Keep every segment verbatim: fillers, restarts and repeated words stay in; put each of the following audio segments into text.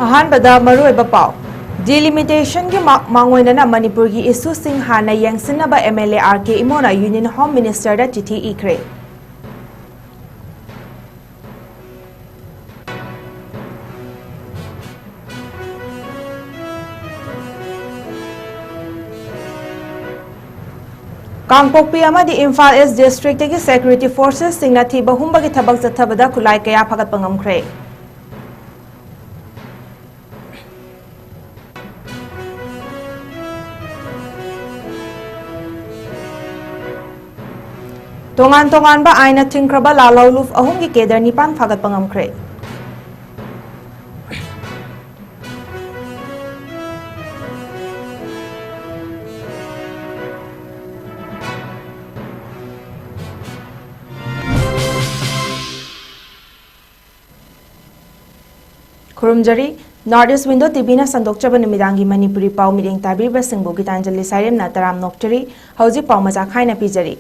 ꯑꯍꯥꯟꯕꯗ ꯃꯔꯨꯑꯣꯏꯕ ꯄꯥꯎ꯫ ꯗꯤꯂꯤꯃꯤꯇꯦꯁꯟꯒꯤ ꯃꯥ-, ꯃꯥꯡꯑꯣꯏꯅꯅ ꯃꯅꯤꯄꯨꯔꯒꯤ ꯏꯁꯨꯁꯤꯡ ꯍꯥꯟꯅ ꯌꯦꯡꯁꯤꯟꯅꯕ M L A R K ꯏꯃꯣꯅ ꯌꯨꯅꯤꯌꯟ ꯍꯣꯝ ꯃꯤꯅꯤꯁꯇꯔꯗ ꯆꯤꯊꯤ ꯏꯈ꯭ꯔꯦ꯫ ꯀꯥꯡꯄꯣꯛꯄꯤ ꯑꯃꯗꯤ ꯏꯝꯐꯥꯜ ꯏꯁ ꯗꯤꯁꯇ꯭ꯔꯤꯛꯇꯒꯤ ꯁꯦꯀ꯭ꯌꯨꯔꯤꯇꯤ ꯐꯣꯔꯁꯦꯁꯁꯤꯡꯅ ꯊꯤꯕ ꯍꯨꯝꯕꯒꯤ ꯊꯕꯛ ꯆꯠꯊꯕꯗ ꯈꯨꯠꯂꯥꯏ ꯀꯌꯥ ꯐꯥꯒꯠꯄ ꯉꯝꯈ꯭ꯔꯦ꯫ ꯇꯣꯉꯥꯟ ꯇꯣꯉꯥꯟꯕ ꯑꯥꯏꯟꯅ ꯊꯤꯡꯈ꯭ꯔꯕ ꯂꯥꯜꯍꯧꯂꯨꯞ ꯑꯍꯨꯝꯒꯤ ꯀꯦꯗꯔ ꯅꯤꯄꯥꯟ ꯐꯥꯒꯠꯄ ꯉꯝꯈ꯭ꯔꯦ꯫ ꯈꯨꯔꯨꯝꯖꯔꯤ꯫ North East Window ꯇꯤ ꯚꯤꯅ ꯁꯟꯗꯣꯛꯆꯕ ꯅꯨꯃꯤꯗꯥꯡꯒꯤ ꯃꯅꯤꯄꯨꯔꯤ ꯄꯥꯎ ꯃꯤꯠꯌꯦꯡ ꯇꯥꯕꯤꯔꯤꯕꯁꯤꯡꯕꯨ ꯒꯤꯇꯥꯟꯖꯂꯤ ꯁꯥꯏꯔꯦꯝꯅ ꯇꯔꯥꯝ ꯅꯣꯛꯆꯔꯤ꯫ ꯍꯧꯖꯤꯛ ꯄꯥꯎ ꯃꯆꯥ ꯈꯥꯏꯅ ꯄꯤꯖꯔꯤ꯫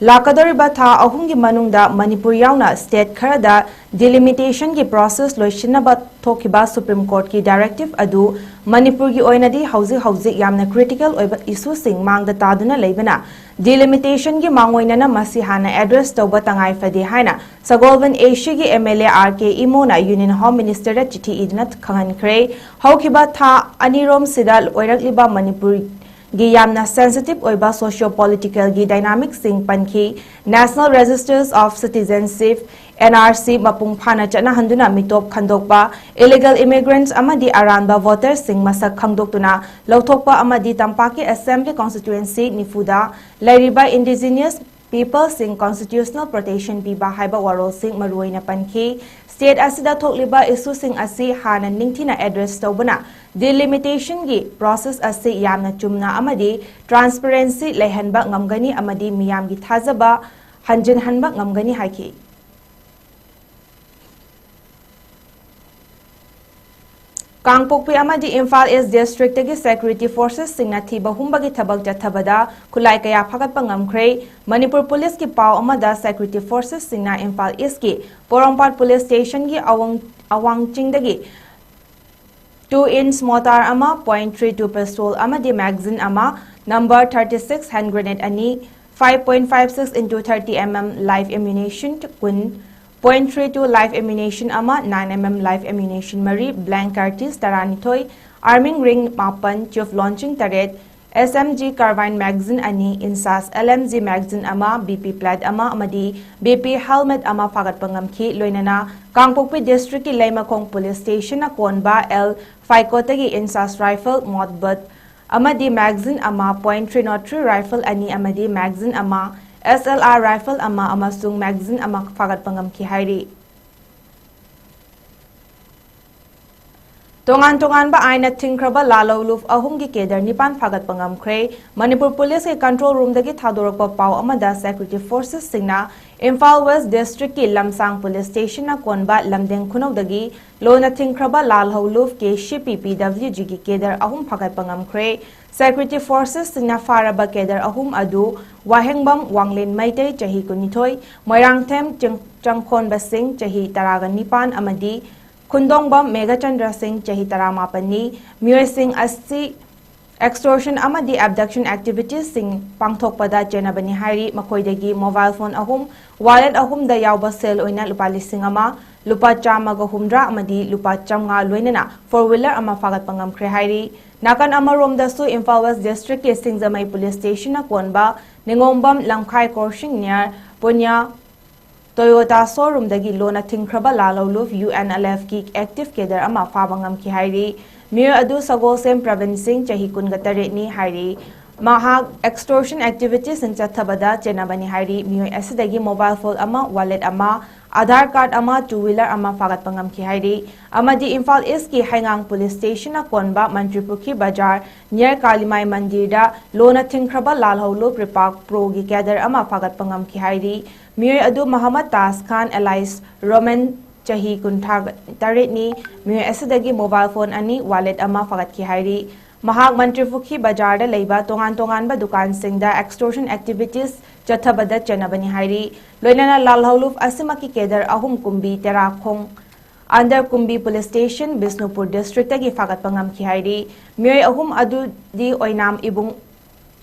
ꯂꯥꯛꯀꯗꯧꯔꯤꯕ ꯊꯥ ꯑꯍꯨꯝꯒꯤ ꯃꯅꯨꯡꯗ ꯃꯅꯤꯄꯨꯔ ꯌꯥꯎꯅ state ꯈꯔꯗ delimitation ꯒꯤ process ꯂꯣꯏꯁꯤꯟꯅꯕ ꯊꯣꯛꯈꯤꯕ Supreme Court ꯀꯤ directive ꯑꯗꯨ ꯃꯅꯤꯄꯨꯔꯒꯤ ꯑꯣꯏꯅꯗꯤ ꯍꯧꯖꯤꯛ ꯍꯧꯖꯤꯛ ꯌꯥꯝꯅ critical ꯑꯣꯏꯕ issue ꯁꯤꯡ ꯃꯥꯡꯗ ꯇꯥꯗꯨꯅ ꯂꯩꯕꯅ, delimitation ꯒꯤ ꯃꯥꯡꯑꯣꯏꯅꯅ ꯃꯁꯤ ꯍꯥꯟꯅ address ꯇꯧꯕ ꯇꯉꯥꯏ ꯐꯗꯦ ꯍꯥꯏꯅ ꯁꯒꯣꯜꯕꯟ ꯑꯦꯁꯤꯒꯤ M L A R K ꯏꯃꯣꯅ ꯌꯨꯅꯤꯌꯟ ꯍꯣꯝ ꯃꯤꯅꯤꯁꯇꯔꯗ ꯆꯤꯊꯤ ꯏꯗꯨꯅ ꯈꯪꯍꯟꯈ꯭ꯔꯦ꯫ ꯍꯧꯈꯤꯕ ꯊꯥ ꯑꯅꯤꯔꯣꯝꯁꯤꯗ ꯑꯣꯏꯔꯛꯂꯤꯕ ꯃꯅꯤꯄꯨꯔꯒꯤ ꯌꯥꯝꯅ sensitive ꯑꯣꯏꯕ socio political ꯒꯤ dynamic ꯁꯤꯡ ꯄꯟꯈꯤ꯫ National Registers of Citizenship, N R C, ꯃꯄꯨꯡ ꯐꯥꯅ ꯆꯠꯅꯍꯟꯗꯨꯅ ꯃꯤꯇꯣꯞ ꯈꯟꯗꯣꯛꯄ, illegal immigrants ꯑꯃꯗꯤ ꯑꯔꯥꯟꯕ voter ꯁꯤꯡ ꯃꯁꯛ ꯈꯪꯗꯣꯛꯇꯨꯅ ꯂꯧꯊꯣꯛꯄ ꯑꯃꯗꯤ ꯇꯝꯄꯥꯛꯀꯤ assembly constituency ꯅꯤꯐꯨꯗ ꯂꯩꯔꯤꯕ indigenous people ꯁꯤꯡ constitutional protection ꯄꯤꯕ ꯍꯥꯏꯕ ꯋꯥꯔꯣꯜꯁꯤꯡ ꯃꯔꯨꯑꯣꯏꯅ ꯄꯟꯈꯤ꯫ State ꯑꯁꯤꯗ ꯊꯣꯛꯂꯤꯕ issue ꯁꯤꯡ ꯑꯁꯤ ꯍꯥꯟꯅ ꯅꯤꯡꯊꯤꯅ address ꯇꯧꯕꯅ delimitation ꯒꯤ process ꯑꯁꯤ ꯌꯥꯝꯅ ꯆꯨꯝꯅ ꯑꯃꯗꯤ transparency ꯂꯩꯍꯟꯕ ꯉꯝꯒꯅꯤ ꯑꯃꯗꯤ ꯃꯤꯌꯥꯝꯒꯤ ꯊꯥꯖꯕ ꯍꯟꯖꯤꯟꯍꯟꯕ ꯉꯝꯒꯅꯤ ꯍꯥꯏꯈꯤ꯫ ꯀꯥꯡꯄꯣꯛꯄꯤ ꯑꯃꯗꯤ ꯏꯝꯐꯥꯜ ꯏꯁ ꯗꯤꯁꯇ꯭ꯔꯤꯛꯇꯒꯤ ꯁꯦꯀ꯭ꯌꯨꯔꯤꯇꯤ ꯐꯣꯔꯁꯦꯁꯁꯤꯡꯅ ꯊꯤꯕ ꯍꯨꯝꯕꯒꯤ ꯊꯕꯛ ꯆꯠꯊꯕꯗ ꯈꯨꯠꯂꯥꯏ ꯀꯌꯥ ꯐꯥꯒꯠꯄ ꯉꯝꯈ꯭ꯔꯦ꯫ ꯃꯅꯤꯄꯨꯔ ꯄꯨꯂꯤꯁꯀꯤ ꯄꯥꯎ ꯑꯃꯗ ꯁꯦꯀ꯭ꯌꯨꯔꯤꯇꯤ ꯐꯣꯔꯁꯦꯁꯁꯤꯡꯅ ꯏꯝꯐꯥꯜ ꯏꯁꯀꯤ ꯄꯣꯔꯣꯝꯄꯥꯠ ꯄꯨꯂꯤꯁ ꯁ꯭ꯇꯦꯁꯟꯒꯤ ꯑꯋꯥꯡ-, ꯑꯋꯥꯡ ꯆꯤꯡꯗꯒꯤ two inch mortar ꯑꯃ, point three two pistol ꯑꯃꯗꯤ magazine ꯑꯃ, number thirty six hand grenade ꯑꯅꯤ, five point five six into thirty mm live ammunition ꯀꯨꯟ, point three two live ammunition ꯑꯃ, nine mm live ammunition ꯃꯔꯤ, blank cartridge ꯇꯔꯥꯅꯤꯊꯣꯏ, arming ring ꯃꯥꯄꯟ, tube launching ꯇꯔꯦꯠ, S M G carbine magazine ꯑꯅꯤ, INSAS L M G magazine ꯑꯃ, B P plate ꯑꯃ ꯑꯃꯗꯤ B P helmet ꯑꯃ ꯐꯥꯒꯠꯄ ꯉꯝꯈꯤ꯫ ꯂꯣꯏꯅꯅ ꯀꯥꯡꯄꯣꯛꯄꯤ districtꯀꯤ ꯂꯩꯃꯈꯣꯡ police stationꯅ ꯀꯣꯟꯕ L ꯐꯥꯏꯀꯣꯠꯇꯒꯤ INSAS rifle, mod butt ꯑꯃꯗꯤ magazine ꯑꯃ, point three not three rifle ꯑꯅꯤ ꯑꯃꯗꯤ magazine ꯑꯃ, S L R rifle ꯑꯃ ꯑꯃꯁꯨꯡ magazine ꯑꯃ ꯐꯥꯒꯠꯄ ꯉꯝꯈꯤ ꯍꯥꯏꯔꯤ꯫ ꯇꯣꯉꯥꯟ ꯇꯣꯉꯥꯟꯕ ꯑꯥꯏꯟꯅ ꯊꯤꯡꯈ꯭ꯔꯕ ꯂꯥꯜꯍꯧꯂꯨꯞ ꯑꯍꯨꯝꯒꯤ cadre ꯅꯤꯄꯥꯟ ꯐꯥꯒꯠꯄ ꯉꯝꯈ꯭ꯔꯦ꯫ ꯃꯅꯤꯄꯨꯔ policeꯀꯤ control roomꯗꯒꯤ ꯊꯥꯗꯣꯔꯛꯄ ꯄꯥꯎ ꯑꯃꯗ security forcesꯁꯤꯡꯅ ꯏꯝꯐꯥꯜ West districtꯀꯤ ꯂꯝꯁꯥꯡ police stationꯅ ꯀꯣꯟꯕ ꯂꯝꯗꯦꯡ ꯈꯨꯅꯧꯗꯒꯤ ꯂꯣꯟꯅ ꯊꯤꯡꯈ꯭ꯔꯕ ꯂꯥꯜꯍꯧꯂꯨꯞ K C P P W Gꯒꯤ cadre ꯑꯍꯨꯝ ꯐꯥꯒꯠꯄ ꯉꯝꯈ꯭ꯔꯦ꯫ Security forcesꯁꯤꯡꯅ ꯐꯥꯔꯕ cadre ꯑꯍꯨꯝ ꯑꯗꯨ ꯋꯥꯍꯦꯡꯕꯝ ꯋꯥꯡꯂꯦꯟ ꯃꯩꯇꯩ, ꯆꯍꯤ ꯀꯨꯟꯅꯤꯊꯣꯏ, ꯃꯣꯏꯔꯥꯡꯊꯦꯝ ꯆꯪ-, ꯆꯪꯈꯣꯟꯕ ꯁꯤꯡ, ꯆꯍꯤ ꯇꯔꯥꯒ ꯅꯤꯄꯥꯟ, ꯑꯃꯗꯤ ꯈꯨꯟꯗꯣꯡꯕꯝ ꯃꯦꯘꯆꯟꯗ꯭ꯔ ꯁꯤꯡ, ꯆꯍꯤ ꯇꯔꯥꯃꯥꯄꯟꯅꯤ꯫ ꯃꯤꯑꯣꯏꯁꯤꯡ ꯑꯁꯤ extortion ꯑꯃꯗꯤ abduction activitiesꯁꯤꯡ ꯄꯥꯡꯊꯣꯛꯄꯗ ꯆꯦꯟꯅꯕꯅꯤ ꯍꯥꯏꯔꯤ꯫ ꯃꯈꯣꯏꯗꯒꯤ mobile phone ꯑꯍꯨꯝ, wallet ꯑꯍꯨꯝꯗ ꯌꯥꯎꯕ ꯁꯦꯜ ꯑꯣꯏꯅ ꯂꯨꯄꯥ ꯂꯤꯁꯤꯡ ꯑꯃ, ꯂꯨꯄꯥ ꯆꯥꯝꯃꯒ ꯍꯨꯝꯗ꯭ꯔꯥ ꯑꯃꯗꯤ ꯂꯨꯄꯥ ꯆꯥꯝꯃꯉꯥ, ꯂꯣꯏꯅꯅ four wheeler ꯑꯃ ꯐꯥꯒꯠꯄ ꯉꯝꯈ꯭ꯔꯦ ꯍꯥꯏꯔꯤ꯫ ꯅꯥꯀꯟ ꯑꯃꯔꯣꯝꯗꯁꯨ ꯏꯝꯐꯥꯜ West districtꯀꯤ ꯁꯤꯡꯖꯃꯩ police stationꯅ ꯀꯣꯟꯕ ꯅꯤꯉꯣꯝꯕꯝ ꯂꯝꯈꯥꯏ ꯀꯣꯔꯁꯤꯡ near ꯄꯨꯅ꯭ꯌꯥ Toyota showroomꯗꯒꯤ ꯂꯣꯟꯅ ꯊꯤꯡꯈ꯭ꯔꯕ ꯂꯥꯜꯍꯧꯂꯨꯞ UNLFꯀꯤ active cadre ꯑꯃ ꯐꯥꯕ ꯉꯝꯈꯤ ꯍꯥꯏꯔꯤ꯫ ꯃꯤꯑꯣꯏ ꯑꯗꯨ ꯁꯒꯣꯜꯁꯦꯝ ꯄ꯭ꯔꯕꯤꯟ ꯁꯤꯡ, ꯆꯍꯤ ꯀꯨꯟꯒ ꯇꯔꯦꯠꯅꯤ ꯍꯥꯏꯔꯤ꯫ ꯃꯍꯥꯛ extortion activitiesꯁꯤꯡ ꯆꯠꯊꯕꯗ ꯆꯦꯟꯅꯕꯅꯤ ꯍꯥꯏꯔꯤ꯫ ꯃꯤꯑꯣꯏ ꯑꯁꯤꯗꯒꯤ mobile phone ꯑꯃ, wallet ꯑꯃ, Aadhaar card ꯑꯃ, two wheeler ꯑꯃ ꯐꯥꯒꯠꯄ ꯉꯝꯈꯤ ꯍꯥꯏꯔꯤ꯫ ꯑꯃꯗꯤ ꯏꯝꯐꯥꯜ Eastꯀꯤ ꯍꯩꯉꯥꯡ police stationꯅ ꯀꯣꯟꯕ ꯃꯟꯇ꯭ꯔꯤꯄꯨꯈ꯭ꯔꯤ ꯕꯖꯥꯔ near ꯀꯥꯂꯤꯃꯥꯏ ꯃꯟꯗꯤꯔꯗ ꯂꯣꯟꯅ ꯊꯤꯡꯈ꯭ꯔꯕ ꯂꯥꯜꯍꯧꯂꯨꯞ ꯔꯤꯄꯥꯛ ꯄ꯭ꯔꯣꯒꯤ cadre ꯑꯃ ꯐꯥꯒꯠꯄ ꯉꯝꯈꯤ ꯍꯥꯏꯔꯤ꯫ ꯃꯤꯑꯣꯏ ꯑꯗꯨ ꯃꯍꯃꯗ ꯇꯥꯖ ꯈꯥꯟ alias ꯔꯣꯃꯟ, ꯆꯍꯤ ꯀꯨꯟꯊ꯭ꯔꯥ ꯇꯔꯦꯠꯅꯤ꯫ ꯃꯤꯑꯣꯏ ꯑꯁꯤꯗꯒꯤ mobile phone ꯑꯅꯤ, wallet ꯑꯃ ꯐꯥꯒꯠꯈꯤ ꯍꯥꯏꯔꯤ꯫ ꯃꯍꯥꯛ ꯃꯟꯇ꯭ꯔꯤꯄꯨꯈ꯭ꯔꯤ ꯕꯖꯥꯔꯗ ꯂꯩꯕ ꯇꯣꯉꯥꯟ ꯇꯣꯉꯥꯟꯕ ꯗꯨꯀꯥꯟꯁꯤꯡꯗ extortion activities ꯆꯠꯊꯕꯗ ꯆꯦꯟꯅꯕꯅꯤ ꯍꯥꯏꯔꯤ꯫ ꯂꯣꯏꯅꯅ ꯂꯥꯜꯍꯧꯂꯨꯞ ꯑꯁꯤꯃꯛꯀꯤ cadre ꯑꯍꯨꯝ ꯀꯨꯝꯕꯤ ꯇꯦꯔꯥꯈꯣꯡ under Kumbi Police Station, Bishnupur district ꯇꯒꯤ ꯐꯥꯒꯠꯄ ꯉꯝꯈꯤ ꯍꯥꯏꯔꯤ꯫ ꯃꯤꯑꯣꯏ ꯑꯍꯨꯝ ꯑꯗꯨꯗꯤ ꯑꯣꯏꯅꯥꯝ ꯏꯕꯨꯡ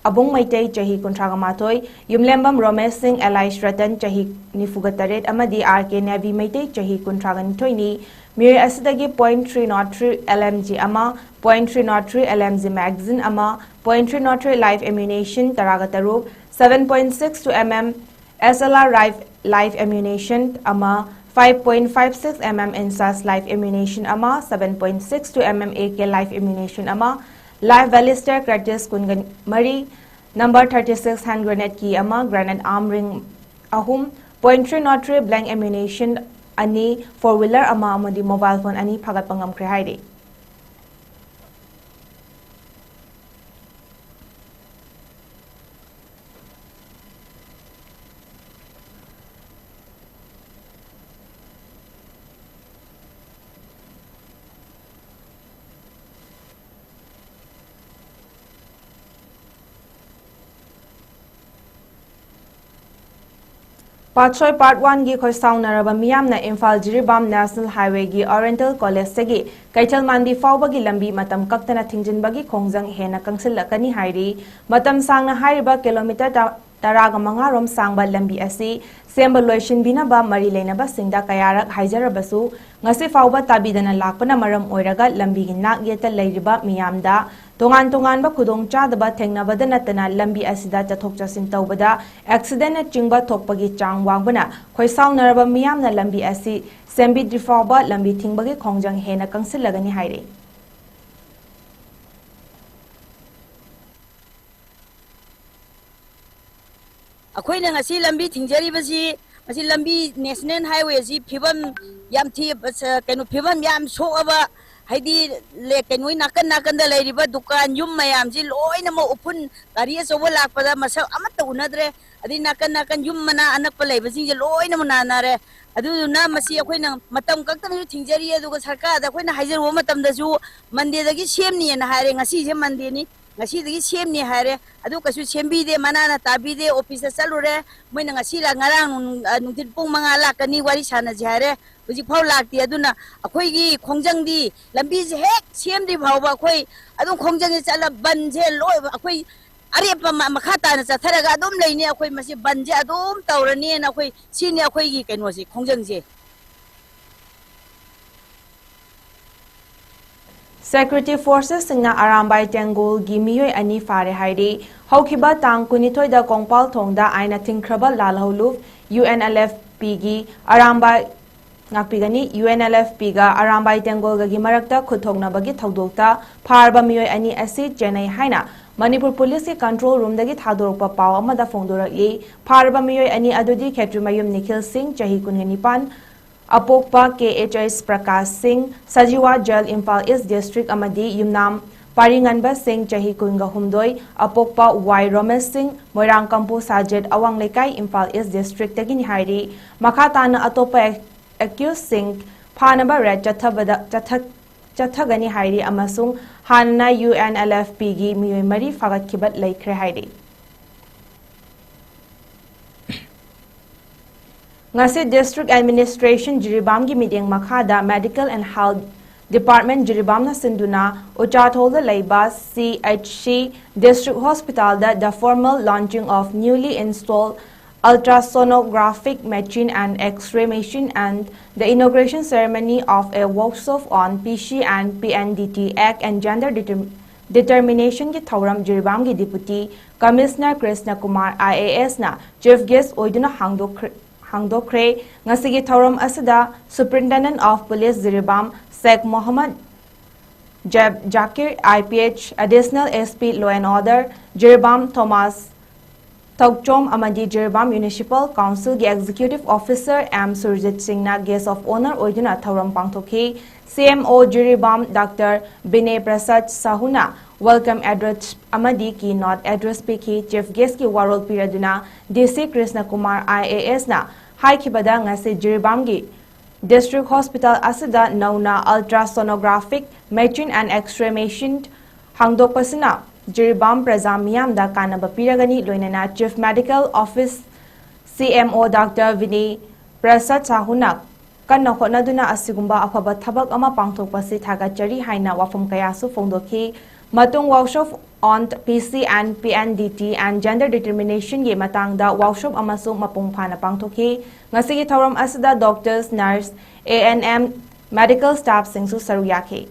ꯑꯕꯨꯡ ꯃꯩꯇꯩ, ꯆꯍꯤ ꯀꯨꯟꯊ꯭ꯔꯥ ꯃꯥꯊꯣꯏ, ꯌꯨꯝꯂꯦꯝꯕꯝ ꯔꯣꯃꯦꯁ ꯁꯤꯡ alias ꯔꯇꯟ, ꯆꯍꯤ ꯅꯤꯐꯨꯒ ꯇꯔꯦꯠ, ꯑꯃꯗꯤ ꯑꯥꯔ ꯀꯦ ꯅꯦꯕꯤ ꯃꯩꯇꯩ, ꯆꯍꯤ ꯀꯨꯟꯊ꯭ꯔꯥꯒ ꯅꯤꯊꯣꯏꯅꯤ꯫ ꯃꯤꯑꯣꯏ ꯑꯁꯤꯗꯒꯤ point three nought three L M G ꯑꯃ, point three nought three L M G magazine ꯑꯃ, point three nought three live ammunition ꯇꯔꯥꯒ ꯇꯔꯨꯛ, seven point six two M M S L R live, live ammunition ꯑꯃ, five point five six M M INSAS live ammunition ꯑꯃ, seven point six two M M A K live ammunition ꯑꯃ, live ballistic cartridge ꯀꯨꯟꯒ ꯃꯔꯤ, number thirty six hand grenade key ꯑꯃ, grenade arm ring ꯑꯍꯨꯝ, point three nought three blank ammunition ꯑꯅꯤ, four wheeler ꯑꯃ ꯑꯃꯗꯤ mobile phone ꯑꯅꯤ ꯐꯥꯒꯠꯄ ꯉꯝꯈ꯭ꯔꯦ ꯍꯥꯏꯔꯤ꯫ ꯄꯥꯠꯁꯣꯏ Part One ꯒꯤ ꯈꯣꯏꯁꯥꯎꯅꯔꯕ ꯃꯤꯌꯥꯝꯅ ꯏꯝꯐꯥꯜ ꯖꯤꯔꯤꯕꯥꯝ National Highway ꯒꯤ Oriental College ꯇꯒꯤ ꯀꯩꯊꯦꯜ ꯃꯥꯟꯕꯤ ꯐꯥꯎꯕꯒꯤ ꯂꯝꯕꯤ ꯃꯇꯝ ꯀꯛꯇꯅ ꯊꯤꯡꯖꯤꯟꯕꯒꯤ ꯈꯣꯡꯖꯪ ꯍꯦꯟꯅ ꯀꯪꯁꯤꯜꯂꯛꯀꯅꯤ ꯍꯥꯏꯔꯤ꯫ ꯃꯇꯝ ꯁꯥꯡꯅ ꯍꯥꯏꯔꯤꯕ kilometre ꯇꯔꯥꯒ ꯃꯉꯥ ꯔꯣꯝ ꯁꯥꯡꯕ ꯂꯝꯕꯤ ꯑꯁꯤ ꯁꯦꯝꯕ ꯂꯣꯏꯁꯤꯟꯕꯤꯅꯕ ꯃꯔꯤ ꯂꯩꯅꯕꯁꯤꯡꯗ ꯀꯌꯥꯔꯛ ꯍꯥꯏꯖꯔꯕꯁꯨ, ꯉꯁꯤ ꯐꯥꯎꯕ ꯇꯥꯕꯤꯗꯅ ꯂꯥꯛꯄꯅ ꯃꯔꯝ ꯑꯣꯏꯔꯒ ꯂꯝꯕꯤꯒꯤ ꯅꯥꯛ ꯌꯦꯠꯇ ꯂꯩꯔꯤꯕ ꯃꯤꯌꯥꯝꯗ ꯇꯣꯉꯥꯟ ꯇꯣꯉꯥꯟꯕ ꯈꯨꯗꯣꯡꯆꯥꯗꯕ ꯊꯦꯡꯅꯕꯗ ꯅꯠꯇꯅ ꯂꯝꯕꯤ ꯑꯁꯤꯗ ꯆꯠꯊꯣꯛ ꯆꯠꯁꯤꯟ ꯇꯧꯕꯗ accident ꯅꯆꯤꯡꯕ ꯊꯣꯛꯄꯒꯤ ꯆꯥꯡ ꯋꯥꯡꯕꯅ ꯈꯣꯏꯁꯥꯎꯅꯔꯕ ꯃꯤꯌꯥꯝꯅ ꯂꯝꯕꯤ ꯑꯁꯤ ꯁꯦꯝꯕꯤꯗ꯭ꯔꯤ ꯐꯥꯎꯕ ꯂꯝꯕꯤ ꯊꯤꯡꯕꯒꯤ ꯈꯣꯡꯖꯪ ꯍꯦꯟꯅ ꯀꯪꯁꯤꯜꯂꯒꯅꯤ ꯍꯥꯏꯔꯤ꯫ ꯑꯩꯈꯣꯏꯅ ꯉꯁꯤ ꯂꯝꯕꯤ ꯊꯤꯡꯖꯔꯤꯕꯁꯤ, ꯃꯁꯤ ꯂꯝꯕꯤ National Highway ꯑꯁꯤ ꯐꯤꯕꯝ ꯌꯥꯝ ꯊꯤ, ꯑ, ꯀꯩꯅꯣ, ꯐꯤꯕꯝ ꯌꯥꯝ ꯁꯣꯛꯑꯕ, ꯍꯥꯏꯗꯤ, ꯂꯦ-, ꯀꯩꯅꯣ, ꯅꯥꯀꯟ ꯅꯥꯀꯟꯗ ꯂꯩꯔꯤꯕ ꯗꯨꯀꯥꯟ ꯌꯨꯝ ꯃꯌꯥꯝꯁꯤ ꯂꯣꯏꯅꯃꯛ ꯎꯐꯨꯟ, ꯒꯥꯔꯤ ꯑꯆꯧꯕ ꯂꯥꯛꯄꯗ ꯃꯁꯛ ꯑꯃꯠꯇ ꯎꯅꯗ꯭ꯔꯦ꯫ ꯑꯗꯩ ꯅꯥꯀꯟ ꯅꯥꯀꯟ ꯌꯨꯝ ꯃꯅꯥ ꯑꯅꯛꯄ ꯂꯩꯕꯁꯤꯡꯁꯦ ꯂꯣꯏꯅꯃꯛ ꯅꯥꯟꯅꯔꯦ꯫ ꯑꯗꯨꯗꯨꯅ ꯃꯁꯤ ꯑꯩꯈꯣꯏꯅ ꯃꯇꯝ ꯀꯛꯇꯅꯁꯨ ꯊꯤꯡꯖꯔꯤ, ꯑꯗꯨꯒ ꯁꯔꯀꯥꯔꯗ ꯑꯩꯈꯣꯏꯅ ꯍꯥꯏꯖꯔꯨꯕ ꯃꯇꯝꯗꯁꯨ Monday ꯗꯒꯤ ꯁꯦꯝꯅꯤꯅ ꯍꯥꯏꯔꯦ꯫ ꯉꯁꯤꯁꯦ Monday ꯅꯤ, ꯉꯁꯤꯗꯒꯤ ꯁꯦꯝꯅꯤ ꯍꯥꯏꯔꯦ, ꯑꯗꯨ ꯀꯩꯁꯨ ꯁꯦꯝꯕꯤꯗꯦ, ꯃꯅꯥꯅ ꯇꯥꯕꯤꯗꯦ꯫ Office ꯇ ꯆꯠꯂꯨꯔꯦ, ꯃꯣꯏꯅ ꯉꯁꯤ ꯂꯥꯛ-, ꯉꯔꯥꯡ ꯅꯨꯡ-, ꯑ, ꯅꯨꯡꯊꯤꯜ ꯄꯨꯡ ꯃꯉꯥ ꯂꯥꯛꯀꯅꯤ, ꯋꯥꯔꯤ ꯁꯥꯟꯅꯁꯤ ꯍꯥꯏꯔꯦ꯫ ꯍꯧꯖꯤꯛꯐꯥꯎ ꯂꯥꯛꯇꯦ꯫ ꯑꯗꯨꯅ ꯑꯩꯈꯣꯏꯒꯤ ꯈꯣꯡꯖꯪꯗꯤ, ꯂꯝꯕꯤꯁꯦ ꯍꯦꯛ ꯁꯦꯝꯗ꯭ꯔꯤ ꯐꯥꯎꯕ ꯑꯩꯈꯣꯏ ꯑꯗꯨꯝ ꯈꯣꯡꯖꯪꯁꯦ ꯆꯠꯂ, ꯕꯟꯁꯦ ꯂꯣꯏ ꯑꯩꯈꯣꯏ ꯑꯔꯦꯞꯄ ꯃ-, ꯃꯈꯥ ꯇꯥꯅ ꯆꯠꯊꯔꯒ ꯑꯗꯨꯝ ꯂꯩꯅꯤ꯫ ꯑꯩꯈꯣꯏ ꯃꯁꯤ ꯕꯟꯁꯦ ꯑꯗꯨꯝ ꯇꯧꯔꯅꯤꯅ ꯑꯩꯈꯣꯏ, ꯁꯤꯅꯤ ꯑꯩꯈꯣꯏꯒꯤ ꯀꯩꯅꯣꯁꯦ, ꯈꯣꯡꯖꯪꯁꯦ꯫ Security forcesꯁꯤꯡꯅ ꯑꯔꯥꯝꯕꯥꯏ ꯇꯦꯡꯒꯣꯜꯒꯤ ꯃꯤꯑꯣꯏ ꯑꯅꯤ ꯐꯥꯔꯦ ꯍꯥꯏꯔꯤ꯫ ꯍꯧꯈꯤꯕ ꯇꯥꯡ ꯀꯨꯟꯅꯤꯊꯣꯏꯗ ꯀꯣꯡꯄꯥꯜ ꯊꯣꯡꯗ ꯑꯥꯏꯟꯅ ꯊꯤꯡꯈ꯭ꯔꯕ ꯂꯥꯜꯍꯧꯂꯨꯞ UNLFPꯒꯤ ꯑꯔꯥꯝꯕꯥꯏ ꯉꯥꯛꯄꯤꯒꯅꯤ꯫ UNLFPꯒ ꯑꯔꯥꯝꯕꯥꯏ ꯇꯦꯡꯒꯣꯜꯒꯒꯤ ꯃꯔꯛꯇ ꯈꯨꯠꯊꯣꯛꯅꯕꯒꯤ ꯊꯧꯗꯣꯛꯇ ꯐꯥꯔꯕ ꯃꯤꯑꯣꯏ ꯑꯅꯤ ꯑꯁꯤ ꯆꯦꯟꯅꯩ ꯍꯥꯏꯅ ꯃꯅꯤꯄꯨꯔ ꯄꯨꯂꯤꯁꯀꯤ control roomꯗꯒꯤ ꯊꯥꯗꯣꯔꯛꯄ ꯄꯥꯎ ꯑꯃꯗ ꯐꯣꯡꯗꯣꯔꯛꯂꯤ꯫ ꯐꯥꯔꯕ ꯃꯤꯑꯣꯏ ꯑꯅꯤ ꯑꯗꯨꯗꯤ ꯈꯦꯇ꯭ꯔꯤꯃꯌꯨꯝ ꯅꯤꯈꯤꯜ ꯁꯤꯡ, ꯆꯍꯤ ꯀꯨꯟꯒ ꯅꯤꯄꯥꯟ, ꯑꯄꯣꯛꯄ ꯀꯦ ꯑꯩꯆ ꯑꯩꯆ ꯄ꯭ꯔꯀꯥꯁ ꯁꯤꯡ, ꯁꯖꯤꯋꯥ ꯖꯦꯜ, ꯏꯝꯐꯥꯜ ꯏꯁ ꯗꯤꯁꯇ꯭ꯔꯤꯛ, ꯑꯃꯗꯤ ꯌꯨꯝꯅꯥꯝ ꯄꯥꯔꯤꯉꯟꯕ ꯁꯤꯡ, ꯆꯍꯤ ꯀꯨꯟꯒ ꯍꯨꯝꯗꯣꯏ, ꯑꯄꯣꯛꯄ ꯋꯥꯏ ꯔꯣꯃꯦꯁ ꯁꯤꯡ, ꯃꯣꯏꯔꯥꯡ ꯀꯝꯄꯨ ꯁꯥꯖꯦꯠ, ꯑꯋꯥꯡ ꯂꯩꯀꯥꯏ, ꯏꯝꯐꯥꯜ ꯏꯁ ꯗꯤꯁꯇ꯭ꯔꯤꯛꯇꯒꯤꯅꯤ ꯍꯥꯏꯔꯤ꯫ ꯃꯈꯥ ꯇꯥꯅ ꯑꯇꯣꯞꯄ ꯑꯦꯀ꯭ꯌꯨꯁꯁꯤꯡ ꯐꯥꯅꯕ ꯔꯦꯗ ꯆꯠꯊꯕꯗ, ꯆꯠꯊ-, ꯆꯠꯊꯒꯅꯤ ꯍꯥꯏꯔꯤ ꯑꯃꯁꯨꯡ ꯍꯥꯟꯅꯅ UNLFPꯒꯤ ꯃꯤꯑꯣꯏ ꯃꯔꯤ ꯐꯥꯒꯠꯈꯤꯕ ꯂꯩꯈ꯭ꯔꯦ ꯍꯥꯏꯔꯤ꯫ ꯉꯁꯤ District Administration ꯖꯤꯔꯤꯕꯥꯝꯒꯤ ꯃꯤꯠꯌꯦꯡ ꯃꯈꯥꯗ Medical and Health Department ꯖꯤꯔꯤꯕꯥꯝꯅ ꯁꯤꯟꯗꯨꯅ ꯎꯆꯥꯊꯣꯜꯗ ꯂꯩꯕ CHC District Hospitalꯗ the formal launching of newly installed ultrasonographic machine and X-ray machine and the inauguration ceremony of a workshop on PC and PNDT Act and Gender Determ-, Determinationꯒꯤ ꯊꯧꯔꯝ ꯖꯤꯔꯤꯕꯥꯝꯒꯤ Deputy Commissioner Krishna Kumar IASꯅ Chief Guest ꯑꯣꯏꯗꯨꯅ ꯍꯥꯡꯗꯣꯛꯈ꯭ꯔꯦ, ꯍꯥꯡꯗꯣꯛꯈ꯭ꯔꯦ꯫ ꯉꯁꯤꯒꯤ ꯊꯧꯔꯝ ꯑꯁꯤꯗ Superintendent of Police Jiribam Sheikh Mohammad Jeb Zakir, IPH, Additional SP Law and Order, Jiribam Thomas Thouchom ꯑꯃꯗꯤ Jiribam Municipal Councilꯒꯤ Executive Officer M Surjit ꯁꯤꯡꯅ Guest of Honour ꯑꯣꯏꯗꯨꯅ ꯊꯧꯔꯝ ꯄꯥꯡꯊꯣꯛꯈꯤ꯫ CMO ꯖꯤꯔꯤꯕꯥꯝ ꯗꯥꯛꯇꯔ ꯕꯤꯅꯦ ꯄ꯭ꯔꯁꯥꯗ ꯁꯥꯍꯨꯅ Welcome Address ꯑꯃꯗꯤ Keynote Address ꯄꯤꯈꯤ꯫ Chief Guestꯀꯤ ꯋꯥꯔꯣꯜ ꯄꯤꯔꯗꯨꯅ DC ꯀ꯭ꯔꯤꯁꯅ ꯀꯨꯃꯥꯔ IASꯅ ꯍꯥꯏꯈꯤꯕꯗ, ꯉꯁꯤ ꯖꯤꯔꯤꯕꯥꯝꯒꯤ District Hospital ꯑꯁꯤꯗ ꯅꯧꯅ ultrasonographic machine and X-ray machine ꯍꯥꯡꯗꯣꯛꯄꯁꯤꯅ Jiribam ꯄ꯭ꯔꯖꯥ ꯃꯤꯌꯥꯝꯗ ꯀꯥꯟꯅꯕ ꯄꯤꯔꯒꯅꯤ꯫ ꯂꯣꯏꯅꯅ Chief Medical Office CMO doctor Binay Prasad ꯁꯥꯍꯨꯅ ꯀꯟꯅ ꯍꯣꯠꯅꯗꯨꯅ ꯑꯁꯤꯒꯨꯝꯕ ꯑꯐꯕ ꯊꯕꯛ ꯑꯃ ꯄꯥꯡꯊꯣꯛꯄꯁꯤ ꯊꯥꯒꯠꯆꯔꯤ ꯍꯥꯏꯅ ꯋꯥꯐꯝ ꯀꯌꯥꯁꯨ ꯐꯣꯡꯗꯣꯛꯈꯤ꯫ ꯃꯇꯨꯡ Workshop on P C and P N D T and Gender Determination ꯒꯤ ꯃꯇꯥꯡꯗ workshop ꯑꯃꯁꯨ ꯃꯄꯨꯡ ꯐꯥꯅ ꯄꯥꯡꯊꯣꯛꯈꯤ꯫ ꯉꯁꯤꯒꯤ ꯊꯧꯔꯝ ꯑꯁꯤꯗ doctors, nurse, A N M, medical staff ꯁꯤꯡꯁꯨ ꯁꯔꯨꯛ ꯌꯥꯈꯤ꯫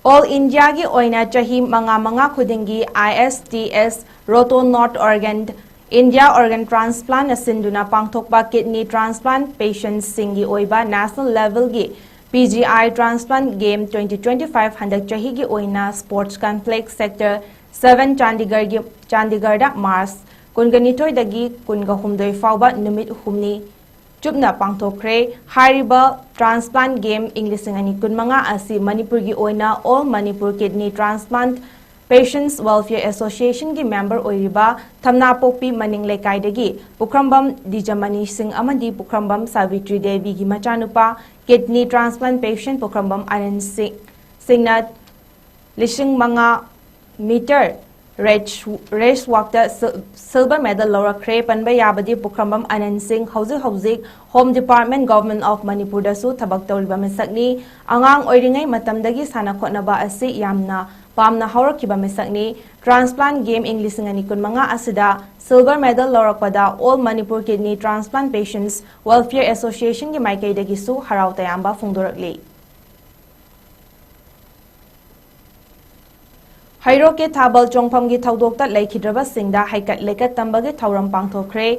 All India ꯒꯤ ꯑꯣꯏꯅ ꯆꯍꯤ ꯃꯉꯥ ꯃꯉꯥ ꯈꯨꯗꯤꯡꯒꯤ I S T S Roto North Organ India Organ Transplant ꯅ ꯁꯤꯟꯗꯨꯅ ꯄꯥꯡꯊꯣꯛꯄ kidney transplant patients ꯁꯤꯡꯒꯤ ꯑꯣꯏꯕ national level ꯒꯤ P G I Transplant Game twenty twenty-five ꯍꯟꯗꯛ ꯆꯍꯤꯒꯤ ꯑꯣꯏꯅ Sports Complex Sector seven ꯆꯥꯟꯗꯤꯒꯔꯒꯤ, ꯆꯥꯟꯗꯤꯒꯔꯗ March ꯀꯨꯟꯒ ꯅꯤꯊꯣꯏꯗꯒꯤ ꯀꯨꯟꯒ ꯍꯨꯝꯗꯣꯏ ꯐꯥꯎꯕ ꯅꯨꯃꯤꯠ ꯍꯨꯝꯅꯤ ꯆꯨꯞꯅ ꯄꯥꯡꯊꯣꯛꯈ꯭ꯔꯦ꯫ ꯍꯥꯏꯔꯤꯕ transplant game ꯏꯪ ꯂꯤꯁꯤꯡ ꯑꯅꯤ ꯀꯨꯟꯃꯉꯥ ꯑꯁꯤ ꯃꯅꯤꯄꯨꯔꯒꯤ ꯑꯣꯏꯅ All Manipur Kidney Transplant Patients Welfare Association ꯒꯤ member ꯑꯣꯏꯔꯤꯕ ꯊꯝꯅꯥꯄꯣꯛꯄꯤ ꯃꯅꯤꯡ ꯂꯩꯀꯥꯏꯗꯒꯤ ꯄꯨꯈ꯭ꯔꯝꯕꯝ ꯗꯤꯖꯃꯅꯤ ꯁꯤꯡ ꯑꯃꯗꯤ ꯄꯨꯈ꯭ꯔꯝꯕꯝ ꯁꯥꯕꯤꯇ꯭ꯔꯤ ꯗꯦꯕꯤꯒꯤ ꯃꯆꯥꯅꯨꯄꯥ kidney transplant patient ꯄꯨꯈ꯭ꯔꯝꯕꯝ ꯑꯅꯟ ꯁꯤꯡ, ꯁꯤꯡꯅ ꯂꯤꯁꯤꯡ ꯃꯉꯥ meter race, race walk ꯇ sil-, silver medal ꯂꯧꯔꯛꯈ꯭ꯔꯦ꯫ ꯄꯟꯕ ꯌꯥꯕꯗꯤ ꯄꯨꯈ꯭ꯔꯝꯕꯝ ꯑꯅꯟ ꯁꯤꯡ ꯍꯧꯖꯤꯛ ꯍꯧꯖꯤꯛ Home Department, Government of Manipur ꯗꯁꯨ ꯊꯕꯛ ꯇꯧꯔꯤꯕ ꯃꯤꯁꯛꯅꯤ꯫ ꯑꯉꯥꯡ ꯑꯣꯏꯔꯤꯉꯩ ꯃꯇꯝꯗꯒꯤ ꯁꯥꯟꯅ ꯈꯣꯠꯅꯕ ꯑꯁꯤ ꯌꯥꯝꯅ ꯄꯥꯝꯅ ꯍꯧꯔꯛꯈꯤꯕ ꯃꯤꯁꯛꯅꯤ꯫ Transplant Game ꯏꯪ ꯂꯤꯁꯤꯡ ꯑꯅꯤ ꯀꯨꯟꯃꯉꯥ ꯑꯁꯤꯗ silver medal ꯂꯧꯔꯛꯄꯗ All Manipur Kidney Transplant Patients Welfare Association ꯒꯤ ꯃꯥꯏꯀꯩꯗꯒꯤꯁꯨ ꯍꯔꯥꯎ ꯇꯌꯥꯝꯕ ꯐꯣꯡꯗꯣꯔꯛꯂꯤ꯫ ꯍꯩꯔꯣꯛꯀꯤ ꯊꯥꯕꯜ ꯆꯣꯡꯐꯝꯒꯤ ꯊꯧꯗꯣꯛꯇ ꯂꯩꯈꯤꯗ꯭ꯔꯕꯁꯤꯡꯗ ꯍꯩꯀꯠ ꯂꯩꯀꯠ ꯇꯝꯕꯒꯤ ꯊꯧꯔꯝ ꯄꯥꯡꯊꯣꯛꯈ꯭ꯔꯦ꯫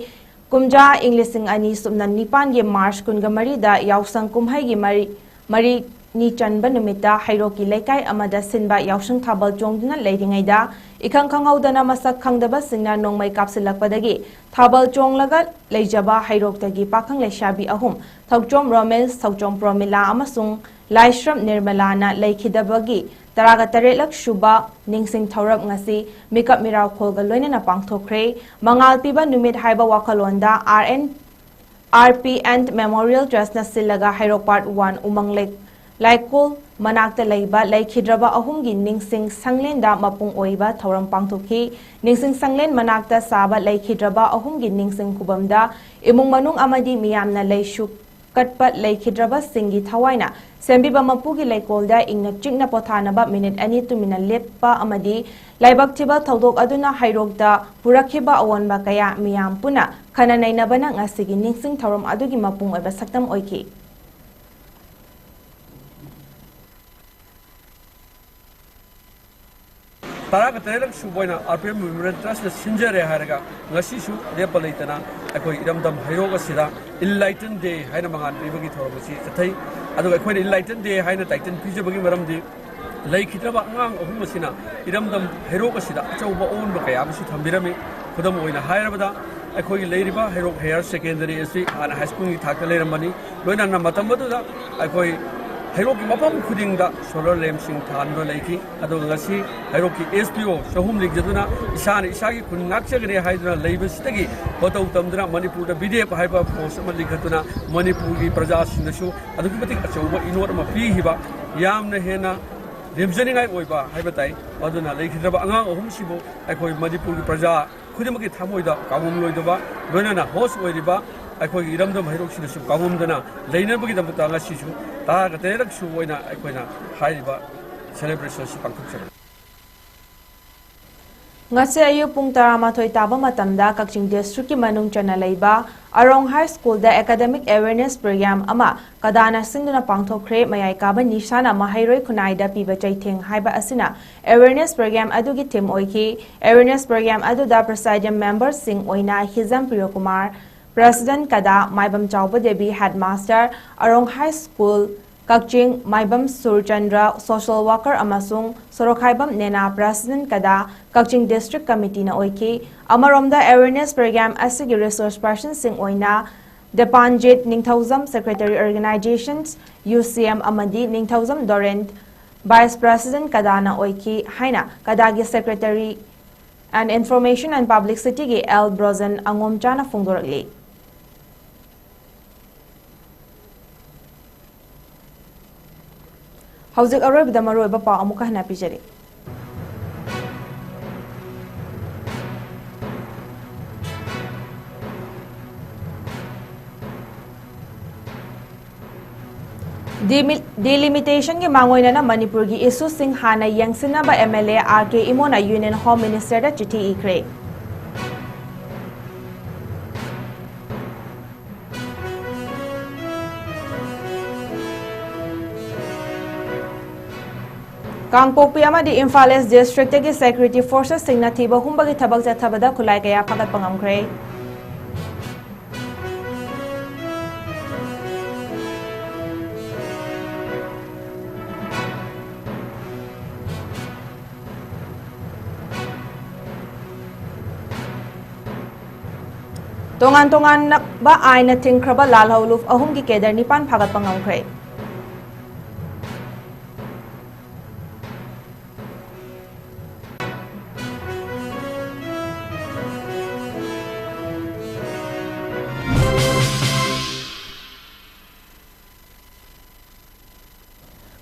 ꯀꯨꯝꯖꯥ ꯏꯪ ꯂꯤꯁꯤꯡ ꯑꯅꯤ ꯁꯨꯞꯅ ꯅꯤꯄꯥꯟꯒꯤ March ꯀꯨꯟꯒ ꯃꯔꯤꯗ ꯌꯥꯎꯁꯪ ꯀꯨꯝꯍꯩꯒꯤ ꯃꯔꯤ, ꯃꯔꯤꯅꯤ ꯆꯟꯕ ꯅꯨꯃꯤꯠꯇ ꯍꯩꯔꯣꯛꯀꯤ ꯂꯩꯀꯥꯏ ꯑꯃꯗ ꯁꯤꯟꯕ ꯌꯥꯎꯁꯪ ꯊꯥꯕꯜ ꯆꯣꯡꯗꯨꯅ ꯂꯩꯔꯤꯉꯩꯗ ꯏꯈꯪ ꯈꯪꯍꯧꯗꯅ ꯃꯁꯛ ꯈꯪꯗꯕꯁꯤꯡꯅ ꯅꯣꯡꯃꯩ ꯀꯥꯞꯁꯤꯜꯂꯛꯄꯗꯒꯤ ꯊꯥꯕꯜ ꯆꯣꯡꯂꯒ ꯂꯩꯖꯕ ꯍꯩꯔꯣꯛꯇꯒꯤ ꯄꯥꯈꯪ ꯂꯩꯁꯥꯕꯤ ꯑꯍꯨꯝ, ꯊꯧꯆꯣꯝ ꯔꯣꯃꯦꯁ, ꯊꯧꯆꯣꯝ ꯄ꯭ꯔꯣꯃꯤꯂꯥ ꯑꯃꯁꯨꯡ ꯂꯥꯏꯁ꯭ꯔꯝ ꯅꯤꯔꯃꯂꯥꯅ ꯂꯩꯈꯤꯗꯕꯒꯤ ꯇꯔꯥꯒ ꯇꯔꯦꯠꯂꯛ ꯁꯨꯕ ꯅꯤꯡꯁꯤꯡ ꯊꯧꯔꯝ ꯉꯁꯤ ꯃꯤꯀꯞ ꯃꯤꯔꯥꯎꯈꯣꯜꯒ ꯂꯣꯏꯅꯅ ꯄꯥꯡꯊꯣꯛꯈ꯭ꯔꯦ꯫ ꯃꯉꯥꯜ ꯄꯤꯕ ꯅꯨꯃꯤꯠ ꯍꯥꯏꯕ ꯋꯥꯈꯜꯂꯣꯟꯗ R N, R P and Memorial Trust ꯅ ꯁꯤꯜꯂꯒ ꯍꯩꯔꯣꯛ Part one ꯎꯃꯪ ꯂꯩ-, ꯂꯥꯏꯀꯣꯜ ꯃꯅꯥꯛꯇ ꯂꯩꯕ ꯂꯩꯈꯤꯗ꯭ꯔꯕ ꯑꯍꯨꯝꯒꯤ ꯅꯤꯡꯁꯤꯡ ꯁꯪꯂꯦꯟꯗ ꯃꯄꯨꯡ ꯑꯣꯏꯕ ꯊꯧꯔꯝ ꯄꯥꯡꯊꯣꯛꯈꯤ꯫ ꯅꯤꯡꯁꯤꯡ ꯁꯪꯂꯦꯟ ꯃꯅꯥꯛꯇ ꯁꯥꯕ ꯂꯩꯈꯤꯗ꯭ꯔꯕ ꯑꯍꯨꯝꯒꯤ ꯅꯤꯡꯁꯤꯡ ꯈꯨꯕꯝꯗ ꯏꯃꯨꯡ ꯃꯅꯨꯡ ꯑꯃꯗꯤ ꯃꯤꯌꯥꯝꯅ ꯂꯩꯁꯨ ꯀꯠꯄ ꯂꯩꯈꯤꯗ꯭ꯔꯕꯁꯤꯡꯒꯤ ꯊꯋꯥꯏꯅ ꯁꯦꯝꯕꯤꯕ ꯃꯄꯨꯒꯤ ꯂꯩꯀꯣꯜꯗ ꯏꯪꯅ ꯆꯤꯛꯅ ꯄꯣꯊꯥꯅꯕ ꯃꯤꯅꯤꯠ ꯑꯅꯤ ꯇꯨꯃꯤꯟꯅ ꯂꯦꯞꯄ ꯑꯃꯗꯤ ꯂꯥꯏꯕꯛ ꯊꯤꯕ ꯊꯧꯗꯣꯛ ꯑꯗꯨꯅ ꯍꯩꯔꯣꯛꯇ ꯄꯨꯔꯛꯈꯤꯕ ꯑꯑꯣꯟꯕ ꯀꯌꯥ ꯃꯤꯌꯥꯝ ꯄꯨꯟꯅ ꯈꯟꯅ ꯅꯩꯅꯕꯅ ꯉꯁꯤꯒꯤ ꯅꯤꯡꯁꯤꯡ ꯊꯧꯔꯝ ꯑꯗꯨꯒꯤ ꯃꯄꯨꯡ ꯑꯣꯏꯕ ꯁꯛꯇꯝ ꯑꯣꯏꯈꯤ꯫ ꯇꯔꯥꯒ ꯇꯔꯦꯠꯂꯛ ꯁꯨꯕ ꯑꯣꯏꯅ ꯑꯥꯔ ꯄꯤ ꯑꯦꯝ ꯃꯦꯃꯣꯔꯤꯌꯦꯜ ꯇ꯭ꯔꯁꯅ ꯁꯤꯟꯖꯔꯦ ꯍꯥꯏꯔꯒ ꯉꯁꯤꯁꯨ ꯂꯦꯞꯄ ꯂꯩꯇꯅ ꯑꯩꯈꯣꯏ ꯏꯔꯝꯗꯝ ꯍꯩꯔꯣꯛ ꯑꯁꯤꯗ ꯏꯟꯂꯥꯏꯇꯟ ꯗꯦ ꯍꯥꯏꯅ ꯃꯉꯥꯜ ꯄꯤꯕꯒꯤ ꯊꯧꯔꯝ ꯑꯁꯤ ꯆꯠꯊꯩ꯫ ꯑꯗꯨꯒ ꯑꯩꯈꯣꯏꯅ ꯏꯟꯂꯥꯏꯇꯟ ꯗꯦ ꯍꯥꯏꯅ ꯇꯥꯏꯇꯜ ꯄꯤꯖꯕꯒꯤ ꯃꯔꯝꯗꯤ ꯂꯩꯈꯤꯗ꯭ꯔꯕ ꯑꯉꯥꯡ ꯑꯍꯨꯝ ꯑꯁꯤꯅ ꯏꯔꯝꯗꯝ ꯍꯩꯔꯣꯛ ꯑꯁꯤꯗ ꯑꯆꯧꯕ ꯑꯑꯣꯟꯕ ꯀꯌꯥ ꯑꯃꯁꯨ ꯊꯝꯕꯤꯔꯝꯃꯤ꯫ ꯈꯨꯗꯝ ꯑꯣꯏꯅ ꯍꯥꯏꯔꯕꯗ ꯑꯩꯈꯣꯏꯒꯤ ꯂꯩꯔꯤꯕ ꯍꯩꯔꯣꯛ ꯍꯥꯌꯔ ꯁꯦꯀꯦꯟꯗꯔꯤ ꯑꯁꯤ ꯍꯥꯟꯅ ꯍꯥꯏ ꯁ꯭ꯀꯨꯜꯒꯤ ꯊꯥꯛꯇ ꯂꯩꯔꯝꯕꯅꯤ꯫ ꯂꯣꯏꯅꯅ ꯃꯇꯝ ꯑꯗꯨꯗ ꯑꯩꯈꯣꯏ ꯍꯩꯔꯣꯛꯀꯤ ꯃꯐꯝ ꯈꯨꯗꯤꯡꯗ ꯁꯣꯂꯔ ꯂꯦꯝꯞꯁꯤꯡ ꯊꯥꯟꯗꯨꯅ ꯂꯩꯈꯤ꯫ ꯑꯗꯨꯒ ꯉꯁꯤ ꯍꯩꯔꯣꯛꯀꯤ ꯑꯦꯁ ꯄꯤ ꯑꯣ ꯆꯍꯨꯝ ꯂꯤꯡꯖꯗꯨꯅ ꯏꯁꯥꯅ ꯏꯁꯥꯒꯤ ꯈꯨꯟ ꯉꯥꯛꯆꯒꯅꯤ ꯍꯥꯏꯗꯨꯅ ꯂꯩꯕꯁꯤꯗꯒꯤ ꯃꯇꯧ ꯇꯝꯗꯨꯅ ꯃꯅꯤꯄꯨꯔꯗ ꯕꯤ ꯗꯤ ꯑꯦꯐ ꯍꯥꯏꯕ ꯐꯣꯔꯁ ꯑꯃ ꯂꯤꯡꯈꯠꯇꯨꯅ ꯃꯅꯤꯄꯨꯔꯒꯤ ꯄ꯭ꯔꯖꯥꯁꯤꯡꯗꯁꯨ ꯑꯗꯨꯛꯀꯤ ꯃꯇꯤꯛ ꯑꯆꯧꯕ ꯏꯅꯣꯠ ꯑꯃ ꯄꯤꯈꯤꯕ, ꯌꯥꯝꯅ ꯍꯦꯟꯅ ꯂꯦꯝꯖꯅꯤꯡꯉꯥꯏ ꯑꯣꯏꯕ ꯍꯥꯏꯕ ꯇꯥꯏ꯫ ꯑꯗꯨꯅ ꯂꯩꯈꯤꯗ꯭ꯔꯕ ꯑꯉꯥꯡ ꯑꯍꯨꯝꯁꯤꯕꯨ ꯑꯩꯈꯣꯏ ꯃꯅꯤꯄꯨꯔꯒꯤ ꯄ꯭ꯔꯖꯥ ꯈꯨꯗꯤꯡꯃꯛꯀꯤ ꯊꯃꯣꯏꯗ ꯀꯥꯎꯉꯝꯂꯣꯏꯗꯕ, ꯂꯣꯏꯅꯅ ꯍꯣꯁ ꯑꯣꯏꯔꯤꯕ ꯑꯩꯈꯣꯏꯒꯤ ꯏꯔꯝꯗꯝ ꯍꯩꯔꯣꯛꯁꯤꯗꯁꯨ ꯀꯥꯎꯉꯝꯗꯅ ꯂꯩꯅꯕꯒꯤꯗꯃꯛꯇ ꯉꯁꯤꯁꯨ ꯇꯔꯥꯒ ꯇꯔꯦꯠꯂꯛ ꯁꯨꯕ ꯑꯣꯏꯅ ꯑꯩꯈꯣꯏꯅ ꯍꯥꯏꯔꯤꯕ ꯁꯦꯂꯦꯕ꯭ꯔꯦꯁꯟ ꯑꯁꯤ ꯄꯥꯡꯊꯣꯛꯆꯕꯅꯤ꯫ ꯉꯁꯤ ꯑꯌꯨꯛ ꯄꯨꯡ ꯇꯔꯥꯃꯥꯊꯣꯏ ꯇꯥꯕ ꯃꯇꯝꯗ ꯀꯛꯆꯤꯡ ꯗꯤꯁꯇ꯭ꯔꯤꯛꯀꯤ ꯃꯅꯨꯡ ꯆꯟꯅ ꯂꯩꯕ ꯑꯔꯣꯡ ꯍꯥꯏ ꯁ꯭ꯀꯨꯜꯗ ꯑꯦꯀꯥꯗꯦꯃꯤꯛ ꯑꯦꯋꯦꯔꯅꯦꯁ ꯄ꯭ꯔꯣꯒ꯭ꯔꯥꯝ ꯑꯃ ꯀꯗꯥꯅ ꯁꯤꯟꯗꯨꯅ ꯄꯥꯡꯊꯣꯛꯈ꯭ꯔꯦ꯫ ꯃꯌꯥꯏ ꯀꯥꯕ ꯅꯤꯁꯥꯅ ꯃꯍꯩꯔꯣꯏ ꯈꯨꯟꯅꯥꯏꯗ ꯄꯤꯕ ꯆꯩꯊꯦꯡ ꯍꯥꯏꯕ ꯑꯁꯤꯅ ꯑꯦꯋꯦꯔꯅꯦꯁ ꯄ꯭ꯔꯣꯒ꯭ꯔꯥꯝ ꯑꯗꯨꯒꯤ ꯊꯤꯝ ꯑꯣꯏꯈꯤ꯫ ꯑꯦꯋꯦꯔꯅꯦꯁ ꯄ꯭ꯔꯣꯒ꯭ꯔꯥꯝ ꯑꯗꯨꯗ ꯄ꯭ꯔꯁꯥꯏꯗꯤꯡ ꯃꯦꯝꯕꯔꯁꯤꯡ ꯑꯣꯏꯅ ꯍꯤꯖꯝ ꯄ꯭ꯔꯤꯌꯣꯀꯨꯃꯥꯔ, ꯄ꯭ꯔꯦꯁꯤꯗꯦꯟꯠ ꯀꯗꯥ, ꯃꯥꯏꯕꯝ ꯆꯥꯎꯕ ꯗꯦꯕꯤ, ꯍꯦꯗꯃꯥꯁꯇꯔ, ꯑꯔꯣꯡ ꯍꯥꯏ ꯁ꯭ꯀꯨꯜ, ꯀꯛꯆꯤꯡ, ꯃꯥꯏꯕꯝ ꯁꯨꯔꯆꯟꯗ꯭ꯔ, ꯁꯣꯁꯤꯌꯦꯜ ꯋꯥꯀꯔ ꯑꯃꯁꯨꯡ ꯁꯣꯔꯣꯛꯈꯥꯏꯕꯝ ꯅꯦꯅꯥ, ꯄ꯭ꯔꯦꯁꯤꯗꯦꯟꯠ ꯀꯗꯥ, ꯀꯛꯆꯤꯡ ꯗꯤꯁꯇ꯭ꯔꯤꯛ ꯀꯃꯤꯇꯤꯅ ꯑꯣꯏꯈꯤ꯫ ꯑꯃꯔꯣꯝꯗ, ꯑꯦꯋꯦꯔꯅꯦꯁ ꯄ꯭ꯔꯣꯒ꯭ꯔꯥꯝ ꯑꯁꯤꯒꯤ ꯔꯤꯁꯣꯔꯁ ꯄꯔꯁꯟꯁꯤꯡ ꯑꯣꯏꯅ Depanjit Ningthoujam, secretary organisations, U C M, ꯑꯃꯗꯤ ꯅꯤꯡꯊꯧꯖꯝ ꯗꯣꯔꯦꯟ, ꯚꯥꯏꯁ ꯄ꯭ꯔꯦꯁꯤꯗꯦꯟꯠ ꯀꯗꯥꯅ ꯑꯣꯏꯈꯤ ꯍꯥꯏꯅ ꯀꯗꯥꯒꯤ ꯁꯦꯀ꯭ꯔꯦꯇꯔꯤ ꯑꯦꯟ ꯏꯟꯐꯣꯔꯃꯦꯁꯟ ꯑꯦꯟ ꯄꯕ꯭ꯂꯤꯁꯤꯇꯤꯒꯤ ꯑꯦꯜ ꯕ꯭ꯔꯣꯖꯟ ꯑꯉꯣꯝꯆꯥꯅ ꯐꯣꯡꯗꯣꯔꯛꯂꯤ꯫ ꯍꯧꯖꯤꯛ ꯑꯔꯣꯏꯕꯗ ꯃꯔꯨꯑꯣꯏꯕ ꯄꯥꯎ ꯑꯃꯨꯛꯀ ꯍꯟꯅ ꯄꯤꯖꯔꯤ꯫ ꯗꯤꯃꯤ-, ꯗꯤꯂꯤꯃꯤꯇꯦꯁꯟꯒꯤ ꯃꯥꯡꯑꯣꯏꯅꯅ ꯃꯅꯤꯄꯨꯔꯒꯤ ꯏꯁꯨꯁꯤꯡ ꯍꯥꯟꯅ ꯌꯦꯡꯁꯤꯟꯅꯕ M L A R K ꯏꯃꯣꯅ ꯌꯨꯅꯤꯌꯟ ꯍꯣꯝ ꯃꯤꯅꯤꯁꯇꯔꯗ ꯆꯤꯊꯤ ꯏꯈ꯭ꯔꯦ꯫ ꯀꯥꯡꯄꯣꯛꯄꯤ ꯑꯃꯗꯤ ꯏꯝꯐꯥꯜ ꯏꯁ ꯗꯤꯁꯇ꯭ꯔꯤꯛꯇꯒꯤ ꯁꯦꯀ꯭ꯌꯨꯔꯤꯇꯤ ꯐꯣꯔꯁꯦꯁꯁꯤꯡꯅ ꯊꯤꯕ ꯍꯨꯝꯕꯒꯤ ꯊꯕꯛ ꯆꯠꯊꯕꯗ ꯈꯨꯠꯂꯥꯏ ꯀꯌꯥ ꯐꯥꯒꯠꯄ ꯉꯝꯈ꯭ꯔꯦ꯫ ꯇꯣꯉꯥꯟ ꯇꯣꯉꯥꯟꯕ ꯑꯥꯏꯟꯅ ꯊꯤꯡꯈ꯭ꯔꯕ ꯂꯥꯜꯍꯧꯂꯨꯞ ꯑꯍꯨꯝꯒꯤ ꯀꯦꯗꯔ ꯅꯤꯄꯥꯟ ꯐꯥꯒꯠꯄ ꯉꯝꯈ꯭ꯔꯦ꯫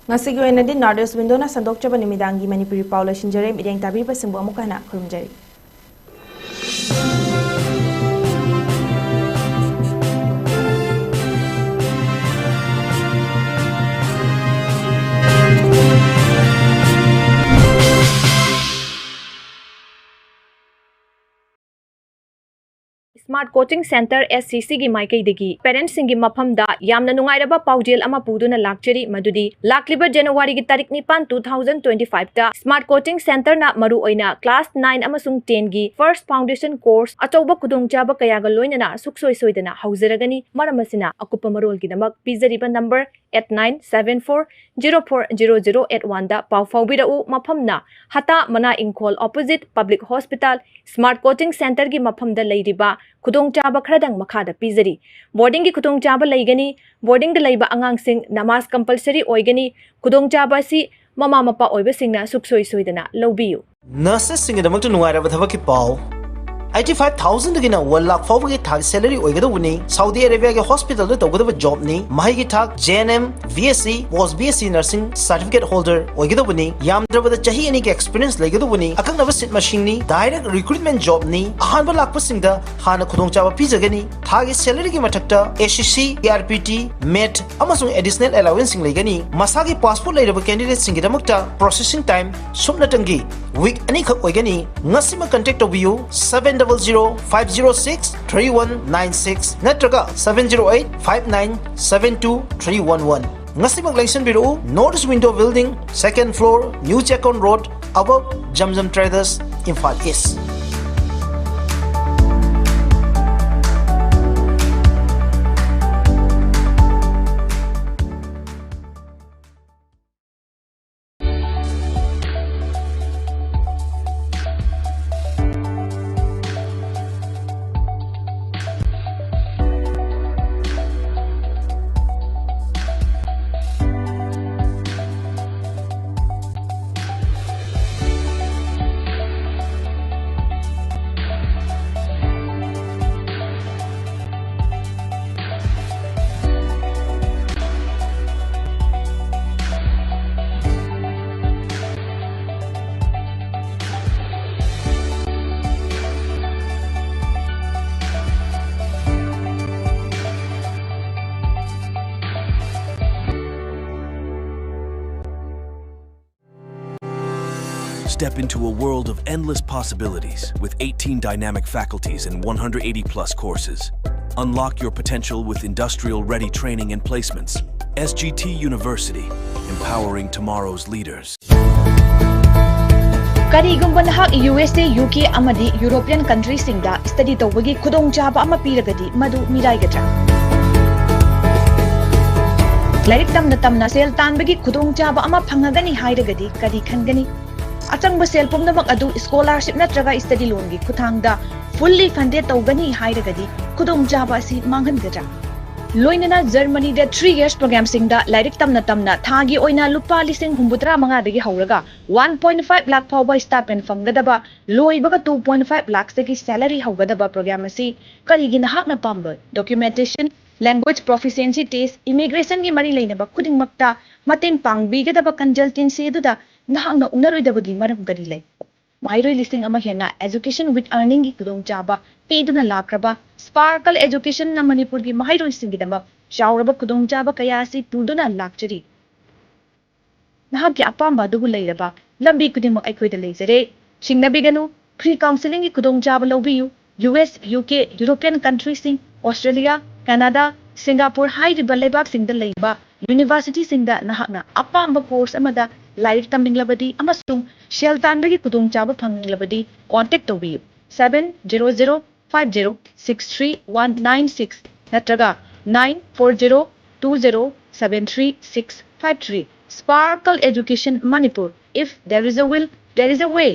ꯉꯁꯤꯒꯤ ꯑꯣꯏꯅꯗꯤ ꯅꯣꯔꯠ ꯏꯁ ꯋꯤꯟꯗꯣꯅ ꯁꯟꯗꯣꯛꯆꯕ ꯅꯨꯃꯤꯗꯥꯡꯒꯤ ꯃꯅꯤꯄꯨꯔꯤ ꯄꯥꯎ ꯂꯣꯏꯁꯤꯟꯖꯔꯦ꯫ ꯃꯤꯠꯌꯦꯡ ꯇꯥꯕꯤꯕꯁꯤꯡꯕꯨ ꯑꯃꯨꯛꯀ ꯍꯟꯅ ꯈꯨꯔꯨꯝꯖꯔꯤ꯫ Smart coaching centre, S C ꯁꯤꯒꯤ ꯃꯥꯏꯀꯩꯗꯒꯤ ꯄꯦꯔꯦꯟꯠꯁꯤꯡꯒꯤ ꯃꯐꯝꯗ ꯌꯥꯝꯅ ꯅꯨꯡꯉꯥꯏꯔꯕ ꯄꯥꯎꯖꯦꯜ ꯑꯃ ꯄꯨꯗꯨꯅ ꯂꯥꯛꯆꯔꯤ, ꯃꯗꯨꯗꯤ ꯂꯥꯛꯂꯤꯕ ꯖꯅꯋꯥꯔꯤꯒꯤ ꯇꯥꯔꯤꯛ ꯅꯤꯄꯥꯟ, two thousand twenty five ꯇ ꯁ꯭ꯃꯥꯔꯠ ꯀꯣꯆꯤꯡ ꯁꯦꯟꯇꯔꯅ ꯃꯔꯨꯑꯣꯏꯅ ꯀ꯭ꯂꯥꯁ ꯅꯥꯏꯟ ꯑꯃꯁꯨꯡ ꯇꯦꯟꯒꯤ ꯐꯥꯔꯁ ꯐꯥꯎꯟꯗꯦꯁꯟ ꯀꯣꯔꯁ ꯑꯆꯧꯕ ꯈꯨꯗꯣꯡꯆꯥꯕ ꯀꯌꯥꯒ ꯂꯣꯏꯅꯅ ꯁꯨꯛꯁꯣꯏ ꯁꯣꯏꯗꯅ ꯍꯧꯖꯔꯒꯅꯤ꯫ ꯃꯔꯝ ꯑꯁꯤꯅ, ꯑꯀꯨꯞꯄ ꯃꯔꯣꯜꯒꯤꯗꯃꯛ ꯄꯤꯖꯔꯤꯕ number eight nine seven four zero four zero zero eight one ꯗ ꯄꯥꯎ ꯐꯥꯎꯕꯤꯔꯛꯎ꯫ ꯃꯐꯝꯅ ꯍꯇꯥ ꯃꯅꯥ ꯏꯪꯈꯣꯜ, opposite public hospital, smart coaching ꯁꯦꯟꯇꯔꯒꯤ ꯃꯐꯝꯗ ꯂꯩꯔꯤꯕ꯫ ꯈꯨꯗꯣꯡꯆꯥꯕ ꯈꯔꯗꯪ ꯃꯈꯥꯗ ꯄꯤꯖꯔꯤ꯫ ꯕꯣꯔꯗꯤꯡꯒꯤ ꯈꯨꯗꯣꯡꯆꯥꯕ ꯂꯩꯒꯅꯤ꯫ ꯕꯣꯔꯗꯤꯡꯗ ꯂꯩꯕ ꯑꯉꯥꯡꯁꯤꯡ ꯅꯃꯥꯖ ꯀꯝꯄꯜꯁꯔꯤ ꯑꯣꯏꯒꯅꯤ꯫ ꯈꯨꯗꯣꯡꯆꯥꯕ ꯑꯁꯤ ꯃꯃꯥ ꯃꯄꯥ ꯑꯣꯏꯕꯁꯤꯡꯅ ꯁꯨꯛꯁꯣꯏ ꯁꯣꯏꯗꯅ ꯂꯧꯕꯤꯌꯨ꯫ ꯅꯔꯁꯁꯤꯡꯒꯤꯗꯃꯛꯇ ꯅꯨꯡꯉꯥꯏꯔꯕ ꯊꯕꯛꯀꯤ ꯄꯥꯎ꯫ eighty five thousand ꯗꯒꯤꯅ one lakh ꯐꯥꯎꯕꯒꯤ ꯊꯥꯒꯤ salary ꯑꯣꯏꯒꯗꯧꯕꯅꯤ꯫ Saudi Arabia ꯒꯤ hospital ꯗ ꯇꯧꯒꯗꯕ job ꯅꯤ꯫ ꯃꯍꯩꯒꯤ ꯊꯥꯛ J N M, B S C, post B S C nursing certificate holder ꯑꯣꯏꯒꯗꯧꯕꯅꯤ꯫ ꯌꯥꯝꯗ꯭ꯔꯕꯗ ꯆꯍꯤ ꯑꯅꯤꯒꯤ experience ꯂꯩꯒꯗꯧꯕꯅꯤ꯫ ꯑꯀꯛꯅꯕ seat ꯃꯁꯤꯡꯅꯤ꯫ Direct recruitment job ꯅꯤ꯫ ꯑꯍꯥꯟꯕ ꯂꯥꯛꯄꯁꯤꯡꯗ ꯍꯥꯟꯅ ꯈꯨꯗꯣꯡꯆꯥꯕ ꯄꯤꯖꯒꯅꯤ꯫ ꯊꯥꯒꯤ salary ꯒꯤ ꯃꯊꯛꯇ S S C, C R P T, met ꯑꯃꯁꯨꯡ additional allowance ꯁꯤꯡ ꯂꯩꯒꯅꯤ꯫ ꯃꯁꯥꯒꯤ passport ꯂꯩꯔꯕ candidate ꯁꯤꯡꯒꯤꯗꯃꯛꯇ processing time ꯁꯨꯞꯅꯇꯪꯒꯤ week ꯑꯅꯤꯈꯛ ꯑꯣꯏꯒꯅꯤ꯫ ꯉꯁꯤꯃꯛ contact ꯇꯧꯕꯤꯌꯨ, seven double zero five zero six three one nine six ꯅꯠꯇ꯭ꯔꯒ seven zero eight five nine seven two three one one꯫ ꯉꯁꯤꯃꯛ ꯂꯦꯡꯁꯤꯟꯕꯤꯔꯛꯎ, North East Window Building, second floor, New Checkon Road, above Zamzam Traders, Imphal East. Step into a world of endless possibilities with eighteen dynamic faculties and one hundred eighty plus courses. Unlock your potential with industrial ready training and placements. S G T University, empowering tomorrow's leaders. ꯀꯔꯤꯒꯨꯝꯕ ꯅꯍꯥꯛ U S A, U K ꯑꯃꯗꯤ European country ꯁꯤꯡꯗ study ꯇꯧꯕꯒꯤ ꯈꯨꯗꯣꯡꯆꯥꯕ ꯑꯃ ꯄꯤꯔꯒꯗꯤ, ꯃꯗꯨ ꯃꯤꯔꯥꯏꯒꯗ꯭ꯔꯥ? ꯂꯥꯏꯔꯤꯛ ꯇꯝꯅ ꯇꯝꯅ ꯁꯦꯜ ꯇꯥꯟꯕꯒꯤ ꯈꯨꯗꯣꯡꯆꯥꯕ ꯑꯃ ꯐꯪꯉꯒꯅꯤ ꯍꯥꯏꯔꯒꯗꯤ ꯀꯔꯤ ꯈꯟꯒꯅꯤ? ꯑꯆꯪꯕ ꯁꯦꯜ ꯄꯨꯝꯅꯃꯛ ꯑꯗꯨ scholarship ꯅꯠꯇ꯭ꯔꯒ study loan ꯒꯤ ꯈꯨꯠꯊꯥꯡꯗ fully funded ꯇꯧꯒꯅꯤ ꯍꯥꯏꯔꯒꯗꯤ ꯈꯨꯗꯣꯡꯆꯥꯕ ꯑꯁꯤ ꯃꯥꯡꯍꯟꯒꯗ꯭ꯔꯥ? ꯂꯣꯏꯅꯅ ꯖꯔꯃꯅꯤꯗ three years programꯁꯤꯡꯗ ꯂꯥꯏꯔꯤꯛ ꯇꯝꯅ ꯇꯝꯅ ꯊꯥꯒꯤ ꯑꯣꯏꯅ ꯂꯨꯄꯥ ꯂꯤꯁꯤꯡ ꯍꯨꯝꯐꯨꯇꯔꯥ ꯃꯉꯥꯗꯒꯤ ꯍꯧꯔꯒ one point five lakh ꯐꯥꯎꯕ stipend ꯐꯪꯒꯗꯕ, ꯂꯣꯏꯕꯒ two point five lakhsꯇꯒꯤ salary ꯍꯧꯒꯗꯕ program ꯑꯁꯤ ꯀꯔꯤꯒꯤ ꯅꯍꯥꯛꯅ ꯄꯥꯝꯂꯣꯏ? Documentation, language proficiency test, immigrationꯒꯤ ꯃꯔꯤ ꯂꯩꯅꯕ ꯈꯨꯗꯤꯡꯃꯛꯇ ꯃꯇꯦꯡ ꯄꯥꯡꯕꯤꯒꯗꯕ consultancy ꯑꯗꯨꯗ ꯅꯍꯥꯛꯅ ꯎꯅꯔꯣꯏꯗꯕꯒꯤ ꯃꯔꯝ ꯀꯔꯤ ꯂꯩ? ꯃꯍꯩꯔꯣꯏ ꯂꯤꯁꯤꯡ ꯑꯃ ꯍꯦꯟꯅ Education with Earningꯒꯤ ꯈꯨꯗꯣꯡꯆꯥꯕ ꯄꯤꯗꯨꯅ ꯂꯥꯛꯈ꯭ꯔꯕ Sparkle Educationꯅ ꯃꯅꯤꯄꯨꯔꯒꯤ ꯃꯍꯩꯔꯣꯏꯁꯤꯡꯒꯤꯗꯃꯛ ꯆꯥꯎꯔꯕ ꯈꯨꯗꯣꯡꯆꯥꯕ ꯀꯌꯥ ꯑꯁꯤ ꯄꯨꯗꯨꯅ ꯂꯥꯛꯆꯔꯤ꯫ ꯅꯍꯥꯛꯀꯤ ꯑꯄꯥꯝꯕ ꯑꯗꯨꯕꯨ ꯂꯩꯔꯕ ꯂꯝꯕꯤ ꯈꯨꯗꯤꯡꯃꯛ ꯑꯩꯈꯣꯏꯗ ꯂꯩꯖꯔꯦ꯫ ꯆꯤꯡꯅꯕꯤꯒꯅꯨ, free counselingꯒꯤ ꯈꯨꯗꯣꯡꯆꯥꯕ ꯂꯧꯕꯤꯌꯨ꯫ U S, U K, European countryꯁꯤꯡ, Australia, Canada, Singapore ꯍꯥꯏꯔꯤꯕ ꯂꯩꯕꯥꯛꯁꯤꯡꯗ ꯂꯩꯕ universityꯁꯤꯡꯗ ꯅꯍꯥꯛꯅ ꯑꯄꯥꯝꯕ course ꯑꯃꯗ ꯂꯥꯏꯔꯤꯛ ꯇꯝꯅꯤꯡꯂꯕꯗꯤ ꯑꯃꯁꯨꯡ ꯁꯦꯜ ꯇꯥꯟꯕꯒꯤ ꯈꯨꯗꯣꯡꯆꯥꯕ ꯐꯪꯅꯤꯡꯂꯕꯗꯤ contact ꯇꯧꯕꯤꯌꯨ, seven zero zero five zero six three one nine six ꯅꯠꯇ꯭ꯔꯒ nine four zero two zero seven three six five three. Sparkle Education Manipur. If there is a will, there is a way.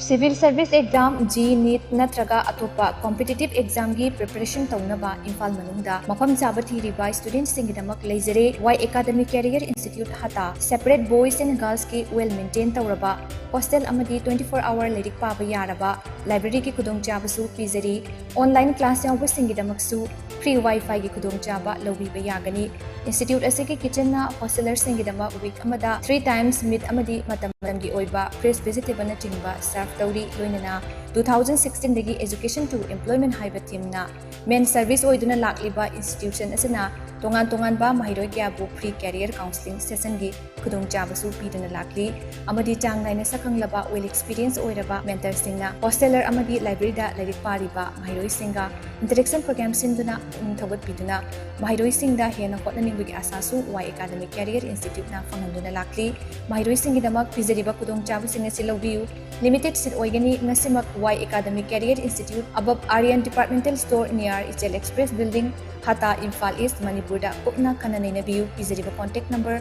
Civil Service Exam, JEE, NEET ꯅꯠꯇ꯭ꯔꯒ ꯑꯇꯣꯞꯄ competitive examꯒꯤ preparation ꯇꯧꯅꯕ ꯏꯝꯐꯥꯜ ꯃꯅꯨꯡꯗ ꯃꯐꯝ ꯆꯥꯕ ꯊꯤꯔꯤꯕ studentꯁꯤꯡꯒꯤꯗꯃꯛ ꯂꯩꯖꯔꯦ Y Academy Career Institute ꯍꯇꯥ꯫ Separate boys and girlsꯀꯤ well maintain ꯇꯧꯔꯕ hostel ꯑꯃꯗꯤ twenty four hour ꯂꯥꯏꯔꯤꯛ ꯄꯥꯕ ꯌꯥꯔꯕ libraryꯒꯤ ꯈꯨꯗꯣꯡꯆꯥꯕꯁꯨ ꯄꯤꯖꯔꯤ꯫ Online class ꯌꯥꯎꯕꯁꯤꯡꯒꯤꯗꯃꯛꯁꯨ free wifiꯒꯤ ꯈꯨꯗꯣꯡꯆꯥꯕ ꯂꯧꯕꯤꯕ ꯌꯥꯒꯅꯤ꯫ Institute ꯑꯁꯤꯒꯤ kitchenꯅ hostelerꯁꯤꯡꯒꯤꯗꯃꯛ week ꯑꯃꯗ three times meat ꯑꯃꯗꯤ ꯃꯇꯝ ꯃꯇꯝꯒꯤ ꯑꯣꯏꯕ fresh vegetableꯅꯆꯤꯡꯕ serve ꯇꯧꯔꯤ꯫ ꯂꯣꯏꯅꯅ two thousand sixteenꯗꯒꯤ Education to Employment ꯍꯥꯏꯕ themeꯅ main service ꯑꯣꯏꯗꯨꯅ ꯂꯥꯛꯂꯤꯕ institution ꯑꯁꯤꯅ ꯇꯣꯉꯥꯟ ꯇꯣꯉꯥꯟꯕ ꯃꯍꯩꯔꯣꯏ ꯀꯌꯥꯕꯨ free career counselling sessionꯒꯤ ꯈꯨꯗꯣꯡꯆꯥꯕꯁꯨ ꯄꯤꯗꯨꯅ ꯂꯥꯛꯂꯤ ꯑꯃꯗꯤ ꯆꯥꯡ ꯅꯥꯏꯅ ꯁꯛꯈꯪꯂꯕ, well experience ꯑꯣꯏꯔꯕ mentorꯁꯤꯡꯅ hosteler ꯑꯃꯗꯤ libraryꯗ ꯂꯥꯏꯔꯤꯛ ꯄꯥꯔꯤꯕ ꯃꯍꯩꯔꯣꯏꯁꯤꯡꯒ interaction program ꯁꯤꯟꯗꯨꯅ ꯄꯨꯛꯅꯤꯡ ꯊꯧꯒꯠꯄꯤꯗꯨꯅ ꯃꯍꯩꯔꯣꯏꯁꯤꯡꯗ ꯍꯦꯟꯅ ꯍꯣꯠꯅꯅꯤꯡꯕꯒꯤ ꯑꯥꯁꯥꯁꯨ Y Academy Career Instituteꯅ ꯐꯪꯍꯟꯗꯨꯅ ꯂꯥꯛꯂꯤ꯫ ꯃꯍꯩꯔꯣꯏꯁꯤꯡꯒꯤꯗꯃꯛ ꯄꯤꯖꯔꯤꯕ ꯈꯨꯗꯣꯡꯆꯥꯕꯁꯤꯡ ꯑꯁꯤ ꯂꯧꯕꯤꯌꯨ꯫ Limited seat ꯑꯣꯏꯒꯅꯤ꯫ ꯉꯁꯤꯃꯛ Y Academy Career Institute, above Aryan Departmental Store, near Ichel Express Building, ꯍꯥꯇꯥ, Imphal ꯏꯁ, ꯃꯅꯤꯄꯨꯔꯗ ꯀꯨꯞꯅ ꯈꯟꯅ ꯅꯩꯅꯕꯤꯌꯨ꯫ ꯄꯤꯖꯔꯤꯕ contact number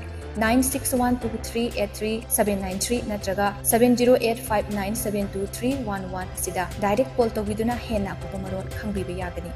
nine six one two three eight three seven nine three ꯅꯠꯇ꯭ꯔꯒ seven zero eight five nine seven two three one one ꯑꯁꯤꯗ direct call ꯇꯧꯕꯤꯗꯨꯅ ꯍꯦꯟꯅ ꯑꯀꯨꯞꯄ ꯃꯔꯣꯜ ꯈꯪꯕꯤꯕ ꯌꯥꯒꯅꯤ꯫